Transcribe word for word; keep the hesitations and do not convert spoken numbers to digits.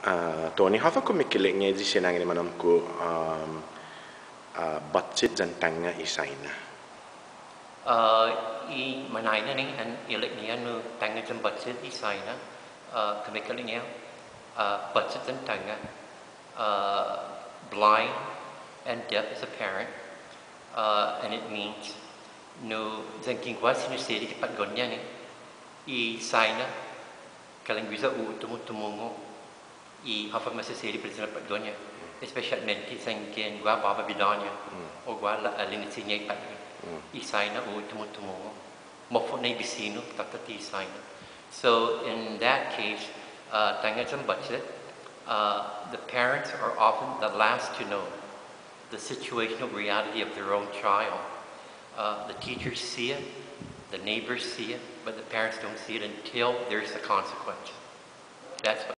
Ah, Tony, håfa kumeke'ilek-ña i sinangån i manåmko', um, ah, butsit yan tanga i Saina? Ah, i mañaina ni, an ilek-ña nu tanga yan butsit i Saina, ah, kumeke'ilek-ña, ah, butsit yan tanga, ah, blind and deaf as a parent, ah, and it means nu yanggen guaha sinusedi gi patgon-ña ni, i Saina, kalan guiya hu tumu-, tumungo' i håfa masusedi para i patgon-ña, espesiatmente yanggen guaha båba bidå-ña, o guaha la-, ah, linisan-ña i patgon. I Saina hu tumu-, tumungo'. Mofo'na i bisinu, tåtte i Saina. So in that case, uh, tanga yan butsit, uh, the parents are often the last to know the situational reality of their own child. Uh, the teachers see it, the neighbors see it, but the parents don't see it until there's a consequence. That's what